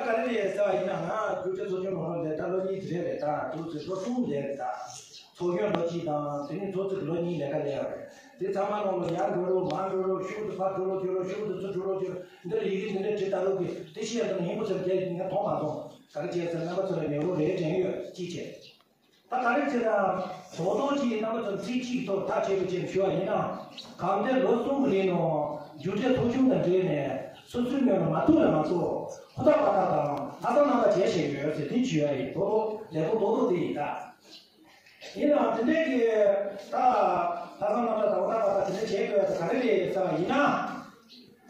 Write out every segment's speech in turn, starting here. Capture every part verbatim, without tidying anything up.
ག་རེ་རེད་ཟེར་བ་ཡིན་ན། ང་རྒྱུགས་སྤྲོད་ཚོགས་ཆུང་ནང་ལོགས་ལས་ད་ལོ་གཉིས་དེ་རེད་རེད། ད་དུས་ཚོད་ལོ་གསུམ་ལས་རེད། ད་ཚོགས་ཆུང་ལོ་གཅིག་དང་དེ་ནས་ཚོགས་ཚོད་ལོ་གཉིས་ལས་ཀ་ལས་རེད། དེ་ཚང་མ་ནང་ལ་ཡར་འགྲོ་རོགས་མར་འགྲོ་རོགས། ཤུགས་དུ་ཕར་འགྲོ་རོགས་འགྱོ་རོགས། ཤུགས་དུ་ཚུར་འགྲོ་རོགས་འགྱོ་རོགས། འདིར་ཡི་གེ་འདི་འདྲ་བྲིས་ད་རོགས་གི་དེ་ཤེས་དང་ཡིན་པོ་ཚོར་རྒྱལ་ཡིན་ང་མཐོང་མ་སོང་། ག་རེ་བྱས་ཟེར་རྣམ་པ་ཚོ་ལ་ཉེ་བོ་རེ་དྲན་ཡོད་ཅི་བྱས། ད་ག་རེ་བྱས་ན་རྡོག་རྡོག་ཅིག་རྣམ་པ་ཚོར་ཚིག་གཅིག་ཐོག་ཐག་ཆོད་པ་ཅིག་ཞུ་བ་ཡིན་ན། གང་ལྟར་ལོ་གསུམ་གྱི་རིང་ནང་རྒྱུགས་སྤྲོད་ཚོགས་ཆུང་དང་འབྲེལ་ནས་སོ་སོའི་ངོས་ནས་མ་ཐུག་ལ་མ་ཐུག་ཧུར་ཐག་པ་ཐག་དང་ལྷག་བསམ་རྣམ་དག་བྱས་བཞིན་ཡོད་ཟེར་དེ་ཞུ་ཡ་ཡིན། རྡོག་རྡོག་ལས་ཁུངས་རྡོག་རྡོག་དེ་ཡིན་ད། ཡིན་ནའང་དེ་འདྲའི་གི་ད་ལྷག་བསམ་རྣམ་དག་དང་ཧུར་ཐག་པ་ཐག་དེ་འདྲ་བྱེད་དགོས་ད་ག་རེ་རེད་ཟེར་བ་ཡིན་ན།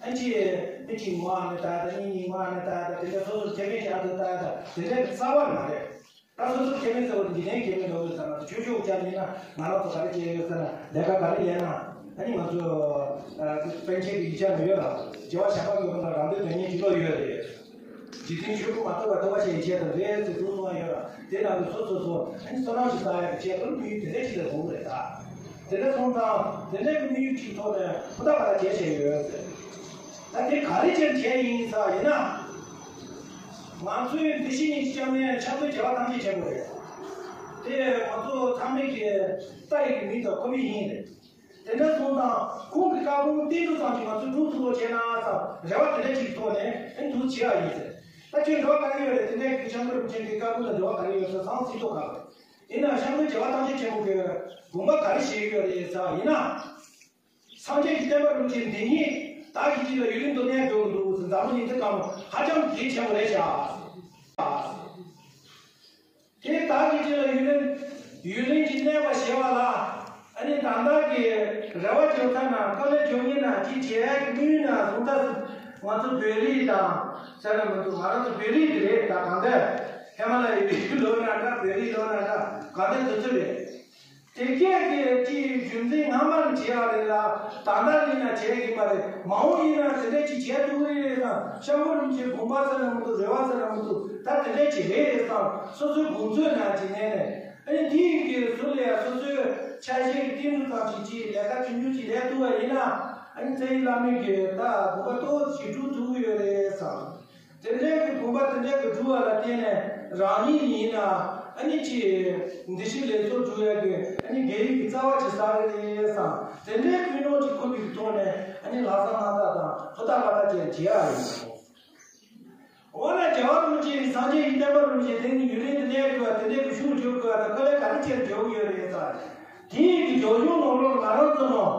ཨ་ཅེ། མི་གཅིག་ངོ་ཨ་ནི་ད་ད་གཉིས་གཉིས་ངོ་ཨ་ནི་ད་ད་དེ་འདྲ་སོ་སོར་ཁྱད་མེད་ཀྱི་ཨ་ད་ད་ད་དེ་འདྲའི་གི་རྩ་བ་མ་རེད། ད་སོ་སོར་ཁྱད་མེད་ཟེར་བ་དེ་འཇིག་རྟེན་ཁྱད་མེད་འགྲོ་གི་ཟེར་ན་ཆོས་ཕྱོགས་ཀྱང་ཡིན་ན་ང་རང་ཚོ་ག་རེ་བྱས་ཡོད་ཟེར་ན་ལས་ཀ་ག་རེ་ལས་ན་ཨ་ནི་ང་ཚོ་པཎ་ཆེན་གྱི་ཡིག་ཆ་ནང་ཡོད་ལ་རྒྱལ་བ་ཞབས་པད་སྒོ་གསུམ་ལ་རང་དོན་དོན་གཉེར་གྱི་བློ་ཡོད་རེད། འཇིག་རྟེན་ཆོས་སྐུ་མ་ཐོབ་པ་ཐོབ་པ་ཞེས་བྱས་དང་རེད་ཟེར་གསུངས་གནང་ཡོད་ལ་དེ་ནང་གི་སོ་སོ་སོ་ཨ་ནི་བསོད་ནམས་ཤིག་བསགས་ཡག་གི་ཆེད་དུ་དམིགས་ཡུལ་དེ་འདྲ་ཞིག་ལ་དགོངས་རེད་ད། དེ་འདྲ་སོང་ཙང་དེ་འདྲ་གི་དམིགས་ཡུལ་གཅིག་ཐོག་ནས་ཧུར་ཐག་པ་ཐག་བྱས་བྱས་ཡོད་ཟེར། ད་དེ་ག་རེ་བྱས་བྱས་ཡིན་ཟེར་བ་ཡིན་ན། ང་ཚོའི་འདི་ཕྱི་གཉིས་ཀྱི་སྐྱབས་གནས་ཕྱག་མཛོད་རྒྱལ་བ་ཐམས་ཅད་མཁྱེན་པ་རེད། དེ་ང་ཚོ་ཚང་མས་ཀྱི་ལྟ་ཡི་གི་མིང་དང་ཁོ་མི་ཡིན་རེད། དེ་འདྲ་སོང་ཙང་ཁོང་གི་བཀའ་དགོངས་བསྟན་འགྲོ་ཙམ་གྱིས་ང་ཚོ་སྒྲུབ་ཐུབ་པ་བྱས་ན་ཙང་རེ་བ་དེ་འདྲ་ཅིག་ཐོག་ནས་ཨེ་འདུག་བྱེད་ཡ་ཡིན་ཟེར། ད་ཁྱོད་འབྲེལ་བ་ག་རེ་ཡོད་རེད། དེ་འདྲའི་གི་ཤམ་བུ་རིན་པོ་ཆེ་གི་བཀའ་དགོངས་དང་འབྲེལ་བ་ག་རེ་ཡོད་ཟེར་སང་སྲིད་དོ་ག་རེད། ཡིན་ན་ཤམ་བུ་རྒྱལ་བ་ཐམས་ཅད་མཁྱེན་པ་གི་དགོངས་པ་ག་རེ་བཞེས་ཡོད་རེད་ཟེར་བ་ཡིན་ན། སངས་རྒྱས་ཀྱི་བསྟན་པ་རིན་པོ་ཆེ་འདི་ཉིད་བདག་གིས་ཅི་ལ་ཡུན་རིང་དུ་གནས་དགོས་ཀྱི་འདུག་ཟེར་འཛམ་བུ་གླིང་འདི་སྒང་ཧ་ཅང་གལ་ཆེན་པོ་རེད་ཤག་དེ་བདག་གིས་ཅི་ལ་ཡུན་རིང་ཡུན་རིང་གི་གནས་པ་ཞེས་པ་ལ་ཨ་ནི་ད་ལྟ་གི་རེ་བ་བཅོལ་ཐབས་ན་དཀའ་ལས་བཅོལ་ངེས་ན་ཅི་བྱེད་ཀྱི་དམིགས་ཡུལ་ན་བཟུང་ད་ང་ཚོ་བོད་རིགས་དང་ཟེར་ན་མི་འདུག་ང་རང་ཚོ་བོད་རིགས་དེ་རེད་ད་གང་ལྟར་ཧི་མ་ལ་ཡའི་བོད་རིགས་ལོ་ན་འདྲ་བོད་རིགས་ལོ་ན་འདྲ་གང་ལྟར་དེ་ཚོ་རེད། དེ་སྐད་ཀྱི་ཅིག་རྒྱུ་མཚན་སྔ་མར་བྱས་པ་རེད་ལ་ད་ལྟ་ཡིན་ན་བྱས་ཡིན་པ་རེད། མ་འོངས་ཡིན་ན་དེ་འདྲ་ཅིག་བྱས་ཐུབ་ཀྱི་རེད་དང་ཤམ་བུ་རིན་པོ་ཆེའི་དགོངས་པ་ཟེར་ན་མི་འདུག་རེ་བ་ཟེར་ན་མི་འདུག་ད་དེ་འདྲ་ཅིག་རེད་དང་སོ་སོའི་དགོངས་ཚུལ་ནང་ཅིག་ནས་ནས་ཨ་ནི་དེའི་གི་ཟུར་ལ་ཡང་སོ་སོའི་ཆ་ཤས་ཀྱི་རྟེན་འབྲེལ་དང་ཅིག་ཅིག་ལས་ཀ་ཆུང་ཆུང་ཅིག་ལས་ཐུབ་པ་ཡིན་ན་ཨ་ནི་རྩ་བའི་བླ་མའི་གི་ད་དགོངས་པ་ཏོག་ཙམ་ཅིག་སྒྲུབ་ཐུབ་ཀྱི་ཡོད་རེད་དང་། དེ་འདྲའི་གི་དགོངས་པ་དེ་འདྲའི་གི་སྒྲུབ་པ་ལ་བརྟེན་ནས་རང་ཉིད་ཡིན་ན་ཨ་ནི་ཅི་འདི་ཕྱི་ལས་ཚོགས་སྒྲུབ་ཡ་གི་ཨ་ནི་དགེ་བའི་གི་རྩ་བ་ཅིག་བསགས་རེད་བསམ། དེ་འདྲའི་ཀུན་སློང་ཅིག་ཁོ་གི་ཐོག་ནས་ཨ་ནི་ལྷག་བསམ་རྣམ་དག་དང་ཧུར་ཐག་པ་ཐག་བྱས་བྱེད་ཡ་ཡིན། འོ་ན་རྒྱལ་བ་རིན་པོ་ཆེ་ཡི་སངས་རྒྱས་ཀྱི་བསྟན་པ་རིན་པོ་ཆེ་དེ་ནི་ཡུན་རིང་དུ་གནས་དགོས་པ་དེ་འདྲའི་གི་ཤུགས་འཇོག་དགོས་པ་དང་དཀའ་ལས་ག་རེ་ཆེར་འཇོག་གི་ཡོད་རེད་ཟེར། དེ་ཡི་གི་སྦྱོར་བྱུང་ནང་ལོགས་ལ་ང་རང་ཚོ་ནང་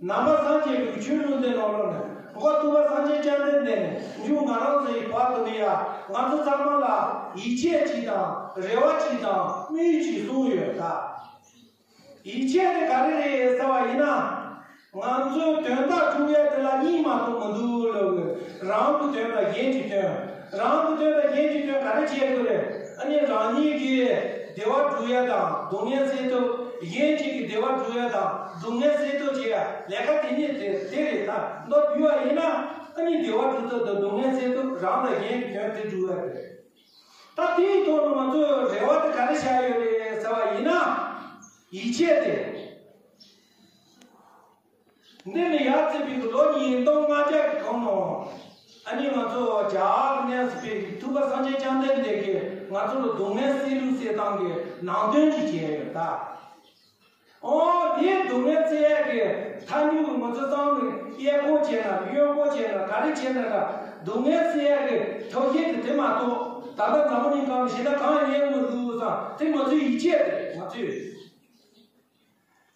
ནང་པ་སངས་རྒྱས་པའི་ཆོས་ལུང་དེ་ནང་ལོགས་ནས་འོ་ཐུབ་པ་སངས་རྒྱས་བཅོམ་ལྡན་འདས་ནས་མཇུག་ང་རང་ཚོ་ཡི་བར་དུ་ནི་ཡ་ང་ཚོ་ཚང་མ་ལ་ཡིད་ཆེས་གཅིག་དང་རེ་བ་གཅིག་དང་དམིགས་ཡུལ་གཅིག་གསུངས་ཡོད་ད། ཡིད་ཆེས་དེ་ག་རེ་རེད་ཟེར་བ་ཡིན་ན། ང་ཚོའི་དོན་དག་སྒྲུབ་ཡ་དེ་ལ་གཉིས་མ་གཏོགས་མི་འདུག་ལབ་དགོས། རང་གི་དོན་དང་གཞན་གྱི་དོན། རང་གི་དོན་དང་གཞན་གྱི་དོན་ག་རེ་བྱེད་དགོས་རེད། ཨ་ནི་རང་ཉིད་ཀྱི་བདེ་བ་སྒྲུབ་ཡ་དང་སྡུག་བསྔལ་སེལ་ཐབས། གཞན་གཅིག་གི་བདེ་བ་སྒྲུབ་ཡ་དང་སྡུག་བསྔལ་སེལ་ཐབས་བྱེད་ཡ་ལས་ཀ་དེ་གཉིས་དེ་དེ་རེད་ད། མདོར་བསྡུས་པ་ཡིན་ན་ཨ་ནི་བདེ་བ་སྒྲུབ་ཐབས་དང་སྡུག་བསྔལ་སེལ་ཐབས་རང་དང་གཞན་གྱི་དོན་དེ་སྒྲུབ་ཡ་རེད། ད་དེའི་ཐོག་ནས་ང་ཚོས་རེ་བ་དེ་ག་རེ་བཞག་ཡོད་རེད་ཟེར་བ་ཡིན་ན། ཡིད་ཆེས་དེ། འདི་ནི་ཡར་བརྩིས་པའི་ལོ་ཉིས་སྟོང་ལྔ་བརྒྱ་གི་གོང་ནང་། ཨ་ནི་ང་ཚོ་རྒྱ་གར་གནས་སུ་ཕེབས་པའི་ཐུབ་པ་སངས་རྒྱས་བཅོམ་ལྡན་འདས་ཀྱིས་ང་ཚོ་ལ་སྡུག་བསྔལ་སེལ་ལུགས་སེལ་སྟངས་ཀྱི་ནང་དོན་ཅིག་བྱས་ཡོད་ད། ཨོ་དེའི་སྡུག་བསྔལ་སེལ་ཡག་གི་ཐབས་ལམ་ང་ཚོ་ཚང་མས་གཡས་སྐོར་བྱས་ན་གཡོན་སྐོར་བྱས་ན་ག་རེ་བྱས་ན་འདྲ། སྡུག་བསྔལ་སེལ་ཡག་གི་ཐབས་ཤེས་དེ་དེ་མ་གཏོགས་ད་ལྟ་འཛམ་བུ་གླིང་སྒང་ལ་གཞན་དག་གང་ཡང་ཉན་མི་འདུག་བསམ། དེ་ང་ཚོའི་ཡིད་ཆེས་རེད། ང་ཚོས་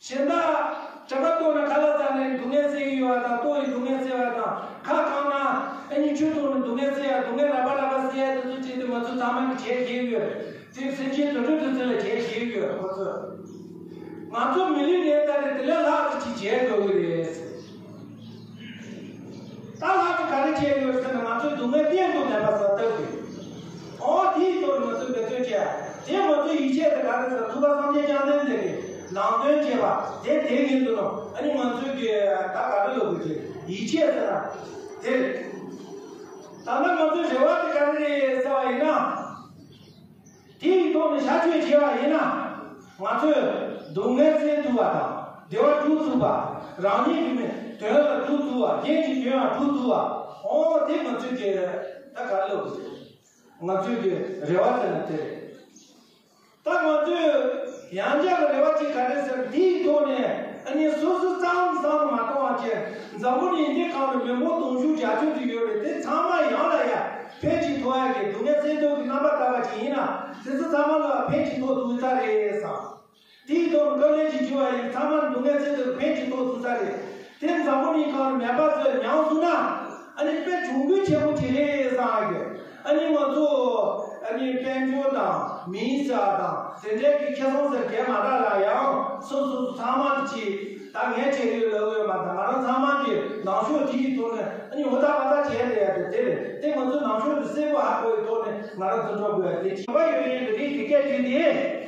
གཞན་དག་གྲྭ་པ་གཏོགས་ན་ཁ་ལག་ཟ་ནས་སྡུག་བསྔལ་སེལ་གྱི་ཡོད་པ་དང་། ལྟོ་ཡི་སྡུག་བསྔལ་སེལ་བ་དང་། ཁ་གང་ན་ཨ་ནི་ཆུ་འཐུང་ནས་སྡུག་བསྔལ་སེལ་ཡག་སྡུག་བསྔལ་རགས་པ་རགས་པ་སེལ་ཡག་དེ་ཚོ་བྱས་ཏེ་ང་ཚོ་ཚང་མ་གིས་བྱས་ཤེས་ཀྱི་ཡོད་རེད། དེ་སེམས་ཅན་དུད་འགྲོ་དེ་ཚོ་ལ་བྱས་ཤེས་ཀྱི་ཡོད་རེད་ཁོ་ཚོས། ང་ཚོ་མི་ལུས་ནད་ད་རེས་དེ་ལས་ལྷག་ཙམ་ཅིག་བྱེད་དགོས་ཀྱི་རེད། ད་ལྷག་ཙམ་ག་རེ་བྱེད་དགོས་ཟེར་ན། ང་ཚོའི་སྡུག་བསྔལ་གཏན་དུ་མེད་པ་བཟོ་ཐབས་ཀྱི། ཨོ་དེའི་ཐོག་ང་ཚོས་འབད་བརྩོན་བྱས། དེ་ང་ཚོའི་ཡིད་ཆེས་དེ་ག་རེ་ཟེར། ཐུབ་པ་སངས་རྒྱས་བཅོམ་ལྡན་འདས་ཀྱི་ནང་དོན་བྱས་པ་དེ་དེ་ཡིན་དུ་ནོ། ཨ་ནི་ང་ཚོའི་གི་ད་ག་རེ་ལབ་དགོས་ཀྱི། ཡིད་ཆེས་ཟེར་ན་དེ་རེད། ད་ལྟ་ང་ཚོའི་རེ་བ་དེ་ག་རེ་རེད་ཟེར་བ་ཡིན་ན། དེའི་ཐོག་ནས་བྱ་སྤྱོད་བྱས་པ་ཡིན་ན། ང་ཚོས་སྡུག་བསྔལ་སེལ་ཐུབ་པ་དང་བདེ་བ་སྒྲུབ་ཐུབ་པ། རང་ཉིད་ཀྱི་དོན་ལ་སྒྲུབ་ཐུབ་པ། གཞན་གྱི་དོན་ལ་སྒྲུབ་ཐུབ་པ། ཨོ་དེ་ང་ཚོས་ཀྱི་ད་ག་རེ་ལབ་དགོས་ཀྱི། ང་ཚོའི་གི་རེ་བ་ཟེར་ན་དེ་རེད། ད་ང་ཚོས་ཡང་བསྐྱར་རེ་བ་གཅིག་ག་རེ་ཟེར། དེའི་ཐོག་ནས་ཨ་ནི་སོ་སོ་གཙང་མ་གཙང་མ་མ་གཏོང་བ་བྱས། འཛམ་བུ་གླིང་འདི་སྒང་ལ་མི་འབོར་དུང་ཕྱུར་བརྒྱད་ཅུ་ཙམ་ཡོད་རེད། དེ་ཚང་མ་ཡང་ལ་ཡང་ཕན་ཅིག་ཐོགས་ཡ་གི་སྡུག་བསྔལ་སེལ་འདོད་ཀྱི་རྣམ་པ་བསྟར་བ་ཅིག་ཡིན་ན། དེ་ཚོ་ཚང་མ་ལ་ཕན་ཅིག་ཐོགས་ཐུབ་ས་རེད་བསམ། དེའི་ཐོག་ནས་བཀའ་ལན་ཅིག་ཞུ་བ་ཡིན། ཚང་མ་སྡུག་བསྔལ་སེལ་འདོད་ཕན་ཅིག་ཐོགས་ཐུབ་ས་རེད། དེ་འཛམ་བུ་གླིང་སྒང་ལ་མེད་པ་ཚོས་མྱངས་སོང་ན། ཨ་ནི་དཔེ་གྱོང་གུན་ཆེན་པོ་ཅིག་རེད་བསམ་ཡ་གི། ཨ་ནི་ང་ཚོ་ཨ་ནི་དཔལ་འབྱོར་དང་མིའི་ས་དང་དེ་འདྲའི་གི་ཁེ་བཟང་ཟེར་གྱི་མ་རག་ལ་ཡང་། སོ་སོ་སོ་ཚང་མ་གཅིག་ད་ངས་བྱས་ཡོད་ལབ་ཡོད་མ་རེད། ང་རང་ཚང་མ་གི་ནང་ཆོས་དེའི་ཐོག་ནས་ཨ་ནི་ཧུར་ཐག་པ་ཐག་བྱས་ལ་ཡ་དེ་དེ་རེད། དེ་ང་ཚོ་ནང་ཆོས་དེ་གསལ་པོ་ཧ་གོ་ཡི་ཐོག་ནས་ང་རང་ཚོ་འགྲོ་དགོས་ཡ་དེ་གཅིག་པ་ཡོད་ཡིན་གི་རེད། དེ་སྐད་དྲིས་ཏེ།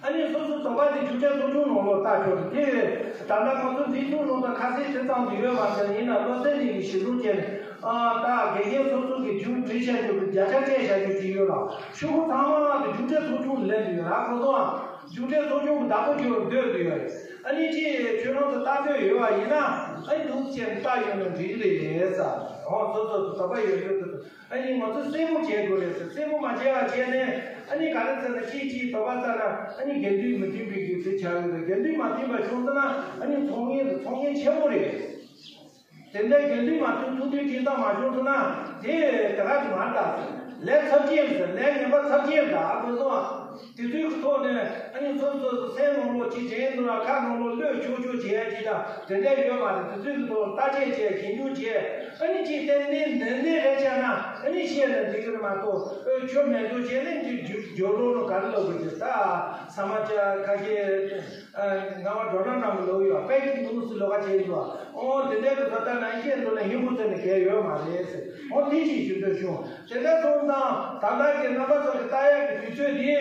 ཨ་ནི་སོ་སོ་དོགས་པ་དེ་རྒྱུགས་སྤྲོད་ཚོགས་ཆུང་ནང་ལོགས་ལྟ་ཆོག་རེད། དེ་ད་ལྟ་ང་ཚོ་འཛིན་སྐྱོང་ནང་དུ་ཁ་གསལ་དེ་ཙམ་དུ་ཡོད་མ་རེད། ཡིན་ན་བློ་གསལ་གླིང་གི་གཞི་བཟུང་བྱས་ནས། ཨ་ད་དགེ་རྒན་སོ་སོ་གི་རྒྱུགས་བྲིས་བྱ་རྒྱུ་གི་བརྒྱ་ཆ་སྤྲད་བྱ་རྒྱུ་ཅིག་ཡོད་ལ། ཤོག་བུ་ཚང་མ་དེ་རྒྱུགས་སྤྲོད་ཚོགས་ཆུང་ལ་ལེན་དུ་ཡོད་ར། ཁོ་ཚོའང་རྒྱུགས་སྤྲོད་ཚོགས་ཆུང་གི་བདག་པོ་རྒྱུར་འདོད་དུ་ཡོད་རེད། ཨ་ནི་ཅིག་ཁྱོད་རང་ཚོ་ལྟ་འདོད་ཡོད་པ་ཡིན་ན། ཨ་ནི་འདུག་བྱས་ནས་ལྟ་ཡོང་ན་འགྲིག་རེད་ཟེར། འོ་སོ་སོ་སོ་དོགས་པ་ཡོད་ཡོད་དུ། ཨ་ནི་ང་ཚོ་གསལ་པོ་བྱེད་དགོས་རེད་ཟེར། གསལ་པོ་མ་བྱས་པ་བྱས་ནས། ཨ་ནི་ག་རེ་ཟེར་ན། གཅིག་གཅིག་དོགས་པ་ལྟ་ན། ཨ་ནི་དགེ་འདུན་མི་མཐུན་པའི་རྒྱུ་མཚན་ཆགས་ཡོད་རེད། དགེ་འདུན་མ་མཐུན་པ་བྱུང་སོང་ན། ཨ་ནི་ཚོགས་ངན་དང་ཚོགས་ངན་ཆེན་པོ་རེད། དེ་འདྲའི་དགེ་འདུན་མ་མཐུན་ཐུགས་མཐུན་གཅིག་མཐུན་མ་བྱུང་སོང་ན། དེ་དེ་ག་དེ་མ་ལྟ་ཟེར། ལས་ཚབས་ཆེན་ཟེར། ལས་ངན་པ་ཚབས་ཆེན་ད་ཨ་ཁོ་ཚོ། དེ་ཚོའི་ཐོག་ནས་ཨ་ནི་སོ་སོ་སོ་སེམས་ནང་ལོགས་ཅིག་དྲན་འདུག་ལ། ཁ་ནང་ལོགས་བློས་ཆོག་ཆོག་བྱེད་ཡ་ཅིག་དང་དེ་འདྲ་ཡོད་མ་རེད། དེ་ཚོའི་ཐོག་བརྟག་དཔྱད་བྱས་ཞིབ་འཇུག་བྱས། ཨ་ནི་ཅིག་བསྟན་ནས་ནན་ནན་རེ་བྱས་ན། ཨ་ནི་བཤད་ན་འགྲིག་གི་རེད་མ་གཏོགས། ཨོ་ཁྱོད་མེད་འདུག་བྱས་ནས་འདི་རྒྱུ་རྒྱུ་རོ་ལོ་ག་རེ་ལབ་དགོས་ཀྱི། ད་ས་མ་ཅ་ཁ་ཤས་ང་བ་འགྲོ་ན་འགྲམ་གི་ལོ་ཡོད་པའི་གི་ནུས་སུ་ལོ་ག་བྱས་འདུག་ཨོ་དེ་འདྲའི་གི་བཟོ་ལྟ་ན་བཤད་འདུག་ན་ཧིན་བུ་ཚོ་ནས་གལ་ཡོད་མ་རེད་ཟེར། ཨོ་དེ་ཅིག་ཞུ་འདོད་བྱུང་། དེ་འདྲ་སོང་ཙང་ད་ལྟ་གི་རྣམ་པ་ཚོ་གི་ལྟ་ཡག་གི་དུས་ཚོད་འདི།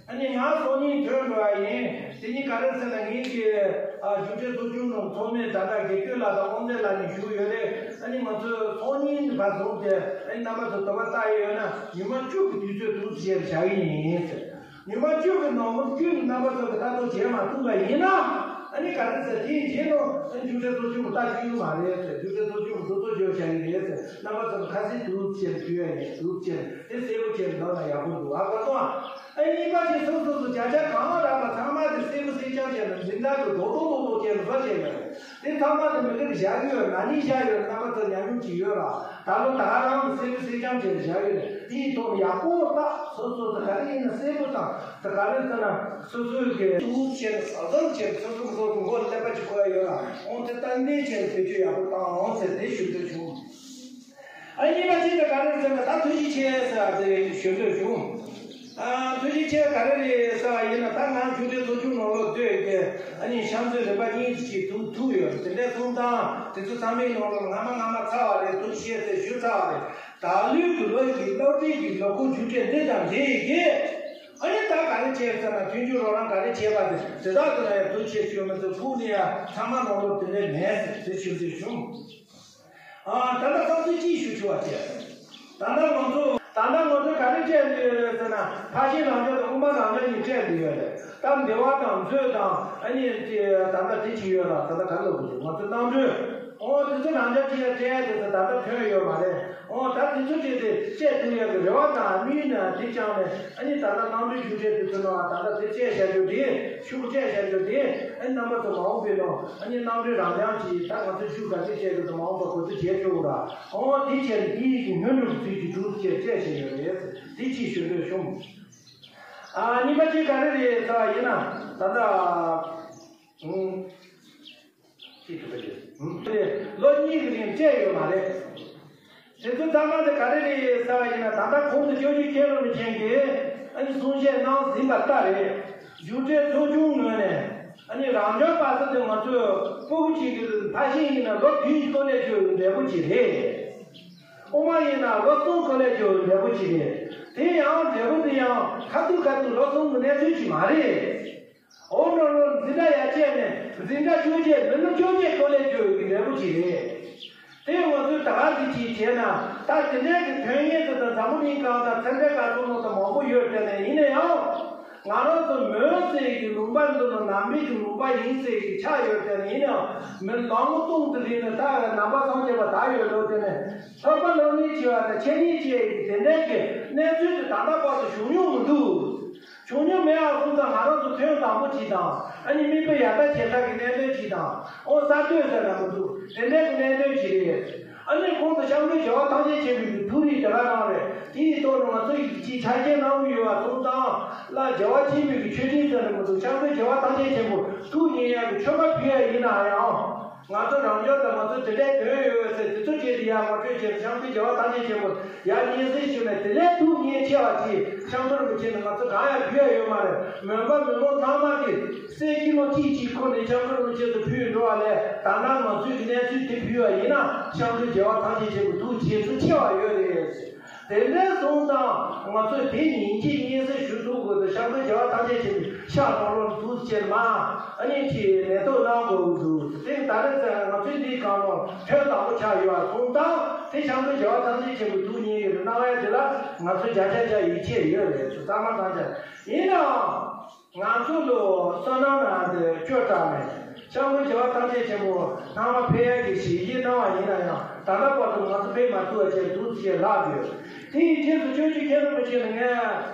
ཨ་ནི་ང་སང་ཉིན་ཐོན་འགྲོ་བ་ཡིན། དེ་ཉིན་ག་རེ་ཟེར་ན། ངེད་ཀྱི་ཨ་རྒྱུགས་སྤྲོད་ཚོགས་ཆུང་ནང་ཚོགས་མི་ད་ལྟ་དགེ་བསྐོས་ལགས་དང་དབང་འདུས་ལགས་གཉིས་བཞུགས་ཡོད་རེད། ཨ་ནི་ང་ཚོས་སང་ཉིན་བར་བཟུང་སྟེ། ཨ་ནི་རྣམ་པ་ཚོ་དོགས་པ་ལྟ་ཡི་ཡོད་ན། ཉི་མ་བཅུ་གི་དུས་ཚོད་འདུག་ཟེར་བཞག་གི་ཡིན་ཟེར། ཉི་མ་བཅུ་གི་ནང་ལོ་བཅུ་ནི་རྣམ་པ་ཚོ་གི་ལྟ་རྟོག་བྱེད་མ་ཐུབ་པ་ཡིན་ན། ཨ་ནི་ག་རེ་ཟེར། དེའི་རྗེས་ལ་ཨ་ནི་རྒྱུགས་སྤྲོད་ཚོགས་ཆུང་གི་ལྟ་རྒྱུ་ཡོད་མ་རེད་ཟེར། རྒྱུགས་སྤྲོད་ཚོགས་ཆུང་གི་འདུ་ཚོགས་བརྗོད་བྱ་ཡི་རེད་ཟེར། རྣམ་པ་ཚོ་གི་ཁ་སེང་འདུག་ཟེར་ཞུ་ཡ་ཡིན། འདུག་ཟེར་དེ་གསལ་པོ་བྱས་འདུག་ན་ཡག་པོ་འདུག་ཨ་ཁོ་ཚོ། ཨ་གཉིས་པ་ཅིག་སོ་སོ་སོ་བརྒྱ་ཆ་གང་རག་པ་ཚང་མ་དེ་གསལ་པོ་གསལ་རྐྱང་བྱས་ན། འཛིན་བདག་གི་རྡོག་རྡོག་རྡོག་རྡོག་བྱས་ནས་བཟོ་བྱས་ཡོད་རེད། དེ་ཚང་མ་དེ་མི་འདིར་བཞག་གི་ཡོད། ན་ནིང་བཞག་ཡོད། རྣམ་པ་ཚོ་ཉམས་མྱོང་ཅིག་ཡོད་ར། ད་ལོ་ད་ག་རང་གི་གསལ་པོ་གསལ་རྐྱང་བྱས་བཞག་ཡོད་རེད། དེའི་ཐོག་ནས་ཡག་པོ་ལྟ། སོ་སོ་དེ་ག་རེ་ཡིན་ན་གསལ་པོ་དང་། དེ་ག་རེ་ཟེར་ན་སོ་སོའི་གི་ཐུགས་བྱས་ནས་བཟང་བཟང་བྱས་ནས། སོ་སོ་སོ་སོ་གི་མགོ་ཀླད་པ་ཅིག་གོ་ཡ་ཡོད་ར། འོང་དེ་ཏན་ཏན་བྱས་ནས་བེད་སྤྱོད་ཡག་པོ་བཏང་འོང་ཟེར་དེ་ཞུ་འདོད་བྱུང་། ཨ་གཉིས་པ་གཅིག་དེ་ག་རེ་ཟེར་ན། ད་ཐུགས་རྗེ་ཆེ་ཟེར་བ་དེ་ཞུ་འདོད་བྱུང་། ཨ་ཐུགས་རྗེ་ཆེ་ག་རེ་རེད་ཟེར་བ་ཡིན་ན། ད་ང་རྒྱུགས་སྤྲོད་ཚོགས་ཆུང་ནང་ལོགས་སྡོད་དེ། ཨ་ནི་ཤང་ཚོའི་རིམ་པ་གཉིས་ཅིག་ཐུག་ཐུག་ཡོད། དེ་འདྲ་སོང་ཙང་དེ་ཚོ་ཚང་མའི་ནང་ལོགས་སྔ་མ་སྔ་མ་ཚར་བ་རེད། ཐུགས་རྗེ་ཆེ་ཟེར་ཞུ་ཚར་བ་རེད། ད་ལོའི་གི་ལོ་ཡི་གི་སློབ་གྲྭའི་གི་ལོ་འཁོར་རྒྱུགས་སྤྲོད་འདི་དང་འདི་ཡི་གི། ཨ་ནི་ད་ག་རེ་བྱས་ཟེར་ན། མཐུན་འགྱུར་རོགས་རམ་ག་རེ་བྱས་པ་དེ་དེ་དག་དེ་ལ་ཡང་ཐུགས་རྗེ་ཆེ་ཞུ་མི་ཚོ་ཕུགས་ནས་ཡང་ཚང་མ་ནང་ལོགས་དེ་འདྲ་མེད་ཟེར་དེ་ཞུ་འདོད་བྱུང་། ཨ་ད་ལྟ་བསམ་ཚུལ་གཅིག་ཞུ་ཆོག་པ་བྱས། ད་ལྟ་ང་ཚོ་ད་ལྟ་ང་ཚོ་ག་རེ་སྤྲད་འདོད་ཡོད་ཟེར་ན། ཕར་ཕྱིན་རང་འཇགས་དང་དབུ་མ་རང་འཇགས་གཉིས་སྤྲད་འདོད་ཡོད་རེད། ད་འདི་བ་དང་མཛོད་དང་། ཨ་ནི་དེ་ད་ལྟ་དེ་ཅིག་ཡོད་ལ། ད་ལྟ་ག་རེ་ལབ་དགོས་འདུག་ང་ཚོ་རྣམ་གྲོལ། ཨོ་དེ་ཚོ་རང་འཇགས་ཅིག་ཡ་སྤྲད་དེ་ད་ལྟ་ཐོན་ཡོད་མ་རེད། ཨོ་ད་དེ་ཚོ་སྤྲད་དེ་སྤྲད་ཐུབ་ཡག་གི་རེ་བ་དང་དམིགས་ཡུལ་ནི་དེ་བཅངས་ནས། ཨ་ནི་ད་ལྟ་རྣམ་གྲོལ་རྒྱུགས་སྤྲོད་དེ་ཚོ་ནང་ད་ལྟ་དེ་སྤྲད་བཞག་རྒྱུ་དེ། ཤོག་བུ་སྤྲད་བཞག་རྒྱུ་དེ། ཨ་ནི་རྣམ་པ་ཚོ་མ་འོངས་པའི་ནང་ཨ་ནི་རྣམ་གྲོལ་རང་རྐྱང་གིས། ད་ང་ཚོ་རྒྱུགས་ག་ཚོད་སྤྲད་དགོས་དུ་མ་འོངས་པ་གོ་ཚོད་བྱེད་ཆོག་ར། ཨོ་དེ་བྱས་ནས་དེ་ཡི་གི་སྔོན་འགྲོ་གི་ཚུལ་གྱིས་འདུག་ཅེས་སྤྲད་བཞག་ཡོད་རེད། དེ་གཅིག་ཞུ་འདོད་བྱུང་། ཨ་གཉིས་པ་གཅིག་ག་རེ་རེད་ཟེར་བ་ཡིན་ན། ད་ལྟ་ཨུམ། ཅེས་གྲུབ་པ་ཡོད། ལོ་གཉིས་ཀྱི་རིང་སྤྲད་ཡོད་མ་རེད། དེ་ཚོ་ཚང་མ་དེ་ག་རེ་རེད་ཟེར་བ་ཡིན་ན། ད་ལྟ་གོང་དུ་སྐྱབས་རྗེ་མཁན་སློབ་མཁན་གྱིས་ཨ་ནི་གསུང་བཤད་གནང་ཟིན་པ་ལྟར་རེད། རྒྱུགས་སྤྲོད་ཚོགས་ཆུང་ངོས་ནས། ཨ་ནི་རང་སྐྱོང་པ་ཚོ་དེ་ང་ཚོས་སྤུ་གུ་གཅིག་གི་ཕ་ཤིང་ཡིན་ན་ལོ་བདུན་གྱི་སྐོར་ལས་བརྗོད་འབྲས་བུ་གཅིག་རེད། དབུ་མ་ཡིན་ན་ལོ་གསུམ་སྐོར་ལས་བརྗོད་འབྲས་བུ་གཅིག་རེད། དེ་ཡང་འབྲས་བུ་དེ་ཡང་ཁ་ཐུག་ཁ་ཐུག་ལོ་གསུམ་གྱི་གནས་ཚུལ་གཅིག་མ་རེད། འོ་ན་ལོ་འཛིན་གྲྭ་ཡར་བཅད་ནས་འཛིན་གྲྭ་བཅོ་བརྒྱད། མི་ལོ་བཅོ་བརྒྱད་སྐོར་ལས་བརྗོད་ཀྱི་འབྲས་བུ་ཅིག་རེད། དེ་ང་ཚོས་ད་ག་ཟིག་ཅིག་བྱས་ན། ད་དེ་འདྲའི་གི་དོན་གཉེར་དེ་ད་འཛམ་བུ་གླིང་སྒང་དང་ཚན་རིག་ཁ་ཚོ་ནང་དུ་མང་པོ་ཡོད་དེ་ནས། ཡིན་ན་ཡང་ང་རང་ཚོ་མོས་ཟེར་གི་ལུང་པ་འདི་ནི་ནང་པའི་གི་ལུང་པ་ཡིན་ཟེར་གི་ཆགས་ཡོད་དེ་ནས། ཡིན་ན་ཡང་མི་ལོ་ངོ་སྟོང་དུ་རིང་ནས་ད་ནང་པ་སངས་རྒྱས་པ་དར་ཡོད་ལོ། དེ་ནས་ལྷག་པ་ལོ་ནི་བྱེ་བ་དང་ཆེ་ནི་བྱེ་བའི་གི་དེ་འདྲའི་གི། གནས་ཚུལ་དེ་ད་ལྟ་བར་དུ་བྱུང་མྱོང་མི་འདུག་བྱུང་མྱོང་མེད་པ་སོང་ཙང་ང་རང་ཚོ་ཐོན་དང་པོ་གཅིག་དང་ཨ་ནི་མིག་དཔེ་ཡར་ལྟ་ཇེ་ལྟ་གི་གནད་དོན་གཅིག་དང་ཨོ་གསར་གཏོད་ཟེར་ན་མི་འདུག་དེ་འདྲའི་གི་གནད་དོན་གཅིག་རེད། ཨ་ནི་གོང་དུ་ཤར་མདོ་རྒྱལ་བ་ཐམས་ཅད་མཁྱེན་པའི་གི་ཐུགས་རིག་དེ་ག་རང་རེད། དེའི་ཐོག་ནས་ང་ཚོ་ཡིག་ཆ་ཆ་རྐྱེན་གནང་གི་ཡོད་པ་སོང་ཙང་ལ་རྒྱལ་བ་ཆེན་པོའི་གི་མཆོད་སྤྲིན་ཟེར་ན་མི་འདུག་ཤར་མདོ་རྒྱལ་བ་ཐམས་ཅད་མཁྱེན་པའི་ཐུགས་མཉེས་ཡག་གི་མཆོད་པ་ཕུལ་ཡ་ཡིན་ན་ཡང་། ང་ཚོ་རང་སྐྱོང་དང་ང་ཚོ་དེ་འདྲའི་དོན་ཡོད་ཟེར་དེ་ཚོ་བྱས་ཏེ་ཡར་ངོ་སྤྲོད་བྱས་ཤར་མདོ་རྒྱལ་བ་ཐམས་ཅད་མཁྱེན་པ་ཡར་སྙན་སེང་ཞུས་ནས་དེ་ལས་ཐུགས་མཉེས་ཆེ་བ་ཅིག་ཤར་མདོ་རིན་པོ་ཆེ་ནི་ང་ཚོ་གང་ཡང་ཕུལ་ཡ་ཡོད་མ་རེད། མོན་པ་མི་མང་ཚང་མ་གི་སེམས་ཀྱི་བློ་གཅིག་གཅིག་ཁོ་ནས་ཤར་མདོ་རིན་པོ་ཆེ་ཚོ་ཕུལ་འགྲོ་བ་ལས་ད་ནང་ང་ཚོས་ཀྱི་གནས་ཚུལ་དེ་ཕུལ་བ་ཡིན་ན་ཤར་མདོ་རྒྱལ་བ་ཐམས་ཅད་མཁྱེན་པའི་ཐུགས་རྗེ་བསོད་ཆེ་བ་ཡོད་རེད། དེ་འདྲ་སོང་ཙང་ང་ཚོས་དེ་ཉིན་གཅིག་སྙན་སེང་ཞུ་ཐུབ་དགོས་འདུག་ཤར་མདོ་རྒྱལ་བ་ཐམས་ཅད་མཁྱེན་པའི་ཤར་ནང་ལོགས་ལ་ཐུགས་རྗེ་ཆེ་མ་ཨ་ནི་ཅིག་ལས་ཐོག་གནང་དགོས་འདུག་དེ་ད་རེས་ཙམ་ང་ཚོའི་འདིའི་སྒང་ལ་ཐོན་དང་པོ་ཆགས་ཡོད་པ་སོང་ཙང་དེ་ཤར་མདོ་རྒྱལ་བ་ཐམས་ཅད་མཁྱེན་པའི་ཐུགས་མཉེས་ཡོད་རེད། གནང་ཡ་དེ་ལ་ང་ཚོ་བརྒྱ་ཆ་བརྒྱ་ཡིད་ཆེས་ཡོད་རེད། ཚང་མ་གང་ཆ་ཡིན་ནའང་། ང་ཚོ་ལོ་བསོད་ནམས་ལ་དེ་སྐྱོ་དྲགས་ནས་ཤར་མདོ་རྒྱལ་བ་ཐམས་ཅད་མཁྱེན་པ་ནང་མ་ཕེབས་ཡ་གི་ཞལ་བཞེས་གནང་བ་ཡིན་ན་ཡང་ད་ལྟ་བར་དུ་ང་ཚོ་ཕེབས་མ་ཐུབ་པ་བྱས་འདུག་ཅེས་ལབ་ཡོད། དེ་ཡི་རྗེས་སུ་སྤྱོད་བརྒྱུད་མཁན་རིན་པོ་ཆེ་ནས་ངས་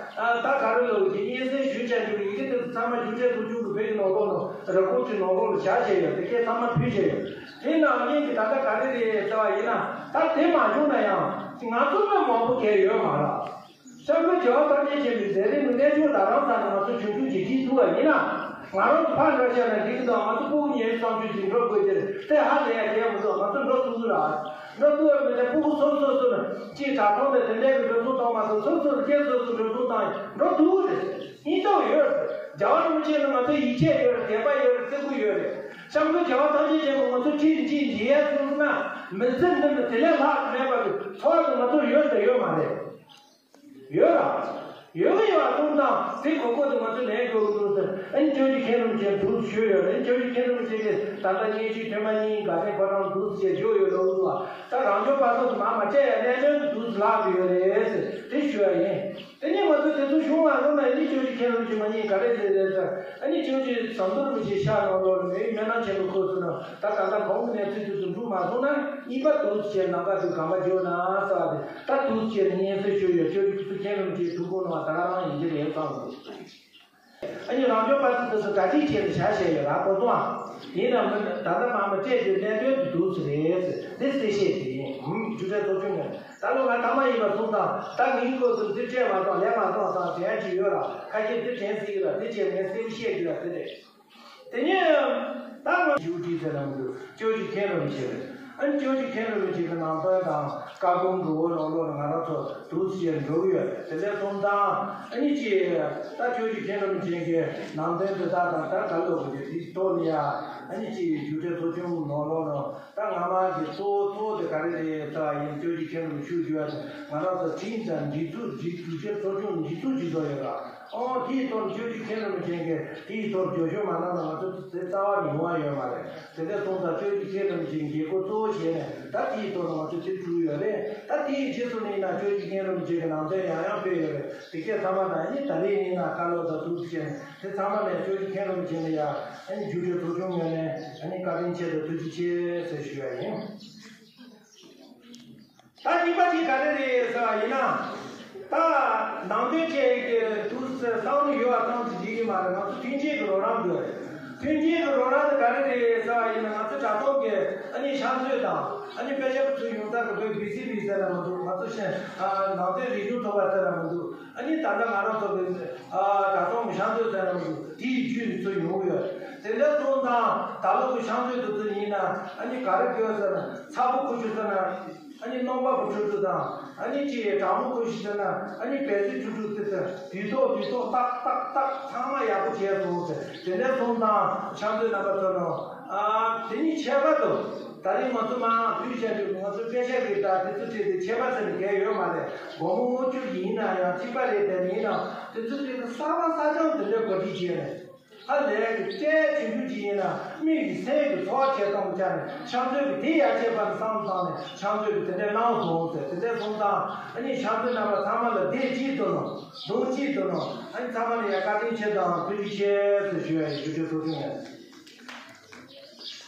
ད་ག་རེ་ལབ་ཀྱི་སྙན་སེང་ཞུ་བྱ་རྒྱུ་ཡི་གེ་དེ་ཚང་མ་རྒྱུ་འབྲས་ཚོགས་ཆུང་གི་བོད་ཀྱི་ནང་ལོགས་ལ་ར་སྐོར་གྱི་ནང་ལོགས་ལ་བཞག་བྱས་ཡོད། དེ་སྐད་ཚང་མ་ཕུལ་བྱས་ཡོད། དེ་ནང་བཞིན་གྱི་ད་ལྟ་ག་རེ་རེད་ཟེར་བ་ཡིན་ན་ད་དེ་མ་བྱུང་ན་ཡང་ང་ཚོ་མི་མང་པོ་གལ་ཡོད་མ་རེད། ཤར་མདོ་རྒྱལ་བ་ཐམས་ཅད་མཁྱེན་པའི་མཛད་རིམ་གྱི་གནས་ཆུང་ད་རང་ས་ནས་ང་ཚོ་བྱུང་ཆུང་ཅིག་བྲིས་ཐུབ་པ་ཡིན་ན། ང་རང་ཚོ་ཕར་འགྲོ་བཤད་ན་འགྲིག་གི་འདུག་ང་ཚོ་སྤུ་གུ་ཉལ་བསམ་ཚུལ་ཅིག་འགྲོ་དགོས་ཀྱི་རེད། དེ་ཧ་ལས་ཡ་གལ་མི་འདུག་ང་ཚོ་འགྲོ་ཐུབ་ཀྱི་རེད། འགྲོ་ཐུབ་པ་མིན་ན་སྤུ་གུ་སོ་སོ་སོ་ནས་ཅིག་དྲ་ཐོག་ནས་དེ་འདྲའི་གི་འགྲོ་སོང་གཏོང་མ་ཐུབ་སོ་སོ་སོ་སྐད་སོ་སོ་འགྲོ་སོང་བཏང་ཡིན་འགྲོ་ཐུབ་ཀྱི་རེད། སྙིང་སྟོབས་ཡོད་རེད། རྒྱལ་བ་རིན་པོ་ཆེ་ནི་ང་ཚོ་ཡིད་ཆེས་ཡོད་རེད། དད་པ་ཡོད་རེད། བརྩི་བཀུར་ཡོད་རེད། ཤར་མདོ་རྒྱལ་བ་ཐམས་ཅད་མཁྱེན་པ་ང་ཚོ་ཁྲིད་འཇིག་འཇིག་ཡ་སོང་ན་མི་ཚེ་འདི་ནི་དེ་ལས་ལྷག་མེད་པ་གི་ཚོར་བ་ང་ཚོར་ཡོད་དང་ཡོད་མ་རེད། ཡོད་ལ། ཡོད་གི་ཡོད་པ་སོང་ཙང་དེ་གོ་སྐབས་དེ་ང་ཚོ་ལེན་དགོས་ཀྱི་འདུག་ཟེར། ཨ་ནི་སྤྱོད་བརྒྱུད་མཁན་རིན་པོ་ཆེ་འདུག་ཞུས་ཡོད་རེད། སྤྱོད་བརྒྱུད་མཁན་རིན་པོ་ཆེ་གིས་ད་ལྟ་སྙན་ཞུ་ཐེངས་མ་གཉིས་དགའ་ལྡན་ཕོ་བྲང་འདུག་ཟེར་བརྗོད་ཡོད་ལོ་འདུག་ད་རང་སྐྱོང་པ་སོགས་དེ་མ་མ་སྤྲད་ཡ་གནད་དོན་དུ་འདུག་ལབ་ཡོད་རེད་ཟེར་དེ་ཞུ་ཡ་ཡིན། དེ་ནས་ང་ཚོ་དེ་ཚོ་བྱུང་བ་སོང་ན་ཨ་ནི་སྤྱོད་བརྒྱུད་མཁན་རིན་པོ་ཆེ་མ་གཉིས་ག་རེ་བྱས་རེད་ཟེར། ཨ་ནི་སྤྱོད་བརྒྱུད་ཟམ་གདོང་རིན་པོ་ཆེ་ཤར་ནང་ལོགས་ལ་མེའི་སྨན་ནང་ཆེན་པོ་ཁོ་ཚོ་ན་ད་ག་ད་གོང་གི་གནས་ཚུལ་དེ་ཚོ་འགྲུབ་མ་སོང་ན་གཉིས་པ་འདུག་ཟེར་ནམ་མཁའ་དུ་གང་ག་བརྗོད་ན་ཟེར་བ་དེ། ད་དུས་ཆེན་སྙན་སེང་ཞུ་ཡོད། ཁྱོད་ཀྱི་ཐུགས་མཁྱེན་རིན་པོ་ཆེའི་ཐུགས་དགོངས་ནང་ད་ག་རང་ཡིན་གྱི་རེད་བསམ་འདུག་ཨ་ནི་རང་སྐྱོང་པ་ཚོ་དེ་ཚོ་གྲ་སྒྲིག་བྱས་ནས་བཞག་བཞག་ཡོད་ར་གོ་སོང་ཨ། ཡིན་ནའང་མི་ད་ལྟ་མ་མ་སྤྲད་རྒྱུའི་གནད་དོན་དུ་འདུག་ཟེར་རེད་ཟེར་དེ་གསལ་བཤད་དེ་ཡིན། ཧུམ་རྒྱུ་འབྲས་ཚོགས་ཆུང་ངོས་ད་ལོ་ང་ཐ་མ་ཡིན་པ་སོང་ཙང་ད་ངའི་སྐབས་སུ་འདི་སྤྲད་མ་སོང་ལས་མ་སོང་ཙང་དྲན་གྱི་ཡོད་ར། ཁ་ཤས་འདི་དྲན་སྲིད་ཀྱི་ར། དེ་བྱས་ངས་གསལ་པོ་བཤད་རྒྱུ་ཡ་དེ་རེད། དེ་ནས་ད་ང་ཞུ་ཅི་ཟེར་ན་མི་འདུག་སྤྱོད་བརྒྱུད་མཁན་རིན་པོ་ཆེ་རེད། ཨ་ནི་སྤྱོད་བརྒྱུད་མཁན་རིན་པོ་ཆེ་གི་ནང་དོན་དང་བཀའ་དགོངས་འགྲོ་བོ་ལོག་ལོག་ལ་ང་རང་ཚོ་འདུག་ཟེར་འགྲོ་གི་ཡོད་རེད། དེ་འདྲ་སོང་ཙང་ཨ་ནི་ཅི་ད་སྤྱོད་བརྒྱུད་མཁན་རིན་པོ་ཆེ་གི་ནང་དོན་དེ་དག་དང་ད་ག་ལོག་གི་དེ་ཐོག་ནས་ཡ་ཨ་ནི་ཅི་རྒྱུ་འབྲས་ཚོགས་ཆུང་ལོག་ལོག་ལ་ད་སྔ་མ་གི་གཙོ་བོ་གཙོ་བོ་དེ་ག་རེ་རེད་ཟེར་བ་ཡིན། སྤྱོད་བརྒྱུད་མཁན་རིན་པོ་ཆེ་ཞུ་རྒྱུ་ཡ་དེ་ང་རང་ཚོ་ཁྲིམས་དང་སྒྲིག་འཛུགས་སྒྲིག་རྒྱུ་འབྲས་ཚོགས་ཆུང་སྒྲིག་འཛུགས་ཀྱི་བཟོ་ཡོད་ར། ཨོ་དེའི་ཐོག་སྤྱོད་བརྒྱུད་མཁན་རིན་པོ་ཆེ་གིས་དེའི་ཐོག་བསྐྱར་ཞིབ་མ་གནང་ན་ང་ཚོ་དེ་རྩ་བ་ནས་ཡོང་བ་ཡོད་མ་རེད། དེ་འདྲ་སོང་ཙང་སྤྱོད་བརྒྱུད་མཁན་རིན་པོ་ཆེའི་འགན་ཁུར་གཙོ་བོ་བྱས་ནས་ད་དེའི་ཐོག་ལ་ང་ཚོ་དེ་བཙུགས་ཡོད་རེད། ད་དེའི་རྗེས་སུ་ནི་ན་སྤྱོད་བརྒྱུད་མཁན་རིན་པོ་ཆེ་གི་ནང་དོན་ཡང་ཡང་སྤེལ་ཡོད་རེད། དེ་སྐད་ཚང་མ་དང་ཨ་ནི་ད་རེས་ནི་ན་བཀའ་སློབ་དང་ཐུགས་རྗེ་ཆེ་ནས་དེ་ཚང་མ་ནས་སྤྱོད་བརྒྱུད་མཁན་རིན་པོ་ཆེ་ནས་ཡང་ཨ་ནི་རྒྱུ་འབྲས་ཚོགས་ཆུང་ངོས་ནས་ཨ་ནི་བཀའ་དྲིན་ཆེ་དང་ཐུགས་རྗེ་ཆེ་ཟེར་ཞུ་ཡ་ཡིན། ད་གཉིས་པ་གཅིག་ག་རེ་རེད་ཟེར་བ་ཡིན་ན། ད་ནང་དོན་བཅས་ཀྱི་དུས་ཚོད་བསམ་བློ་ཡོད་པ་ཙམ་གྱིས་འགྲིག་གི་མ་རེད། ང་ཚོ་མཐུན་རྐྱེན་གྱི་རོགས་རམ་དགོས་རེད། མཐུན་རྐྱེན་གྱི་རོགས་རམ་དེ་ག་རེ་རེད་ཟེར་བ་ཡིན་ན་ང་ཚོ་དྲ་ཐོག་གི་ཨ་ནི་ཕྱག་མཛོད་དང་ཨ་ནི་དཔེ་ཆ་ཚུར་ཡོང་ས་གི་བོད་བི་སི་བི་ཟེར་ན་མི་འདུག་ང་ཚོ་ཤེས་ནང་དོན་རིག་གཞུང་ཚོགས་པ་ཟེར་ན་མི་འདུག་ཨ་ནི་ད་ལྟ་ང་རང་ཚོ་གི་དྲ་ཐོག་གི་ཕྱག་མཛོད་ཟེར་ན་མི་འདུག་དེའི་བརྒྱུད་ནས་ཚུར་ཡོང་གི་ཡོད། དེ་འདྲ་སོང་ཙང་ད་ལོ་གི་ཕྱག་མཛོད་དེ་ཚོ་ཡིན་ན་ཨ་ནི་ག་རེ་དགོས་ཟེར་ན་ཚ་པོ་ཁུ་ཆུ་ཟེར་ན། ཨ་ནི་རྣམ་པ་བུ་ཕྲུག་ཚོ་དང་ཨ་ནི་ཅིག་དྲང་མོ་ཁོ་ཞིག་ཟེར་ན་ཨ་ནི་བལ་ཚིག་ཕྲུག་ཕྲུག་ཚོ་དང་དུས་ཐོག་དུས་ཐོག་ཏག་ཏག་ཏག་ཚང་མ་ཡག་པོ་བྱས་སོང་ཟེར། དེ་འདྲ་སོང་ཙང་ཕྱག་མཛོད་རྣམ་པ་ཚོ་ནང་ཨ་དེ་ནི་ཁྱད་པར་དུ་ད་རིང་ང་ཚོ་མང་དུས་བཤད་དུས་ང་ཚོ་དཔེ་ཆ་གི་ད་དེ་ཚོ་བྲིས་ཏེ་ཁྱད་པར་ཟེར་ནས་གལ་ཡོད་མ་རེད། དགོང་མོ་སྔོན་ཆོས་ཡིན་ན་ཡང་གཅིག་པ་རེད། དེ་ཡིན་ན་དེ་ཚོ་བྲིས་ཏེ་གསར་པ་གསར་རྐྱང་དེ་འདྲ་གོ་སྒྲིག་བྱས་ནས། ཧ་ལས་ཀྱི་སྐད་ཆུང་ཆུང་ཅིག་ཡིན་ན་མིག་གི་སེམས་ཀྱི་ཚོར་བ་བྱེད་སྟངས་ཀྱང་ཕྱག་མཛོད་ཀྱི་དེ་ཡར་བྱེད་པར་བསམ་བཏང་ནས་ཕྱག་མཛོད་ཀྱི་དེ་འདྲའི་གནང་སོང་ཟེར། དེ་འདྲའི་སོང་ཙང་ཨ་ནི་ཕྱག་མཛོད་རྣམ་པ་ཚང་མ་ལ་བདེ་སྐྱིད་དུ་ནོ་གདུང་སྐྱིད་དུ་ནོ་ཨ་ནི་ཚང་མ་ལ་ཡ་བཀའ་དྲིན་ཆེ་དང་ཐུགས་རྗེ་ཆེ་ཟེར་ཞུ་ཡ་ཡི་ཞུ་རྒྱུ་ཐུགས་རྗེ་ཆེ།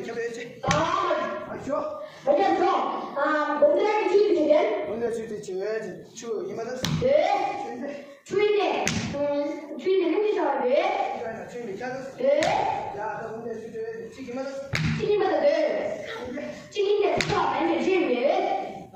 ནས་ཁྱབ་ཡོད་ཅེ། ཨ། ཨ་ཞོ། ཨ་ཅག་ཞོ། ཨ་འབུམ་ཚོགས་ཀྱི་ཆུ་དེ་ཆུ་དེ། འབུམ་ཚོགས་ཆུ་དེ་ཆུ་ཡོད་ཅེ། ཆུ་ཡིན་མ་ད། ཨེ། ཆུ་ཡིན་ཏེ། ཆུ་ཡིན་ཏེ། ཆུ་ཡིན་ཏེ་ལུང་གི་ཆ་བ་རེད། ཆུ་ཡིན་ཏེ་ཆུ་ཡིན་ཏེ་ཁྱབ་ད། ཨེ། ཡ་ད་འབུམ་ཚོགས་ཆུ་དེ་ཆུ་ཡིན་མ་ད། ཆུ་ཡིན་མ་ད་དེ། ཆུ་ཡིན་ཏེ་ཆུ་ཡིན་ཏེ་ཆུ་ཡིན་ཏེ།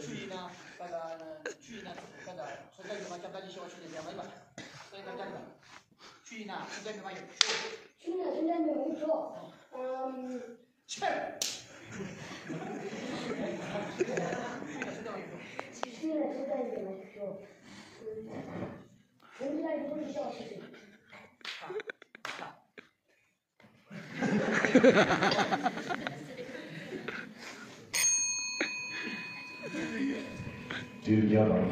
ཆུ་ཡིན་ན་ཀ་ད། ཆུ་ཡིན་ན་ཀ་ད། མཚོན་ཆ་ཡོད་པ་སྐྱབས་དགའ་ལི་ཤི་བ་ཆུ་ལས་ཡང་མ་ཡིན་པ། སོ་ཡིན་ན་ཀ་ད། ཆུ་ཡིན་ན་མཚོན་ཆ་མེད་པ་ཡོད། ཆུ་ཡིན་ན་མཚོན་ཆ་མེད་པ་ཡོད་ཆོག་དུས་རྒྱབ།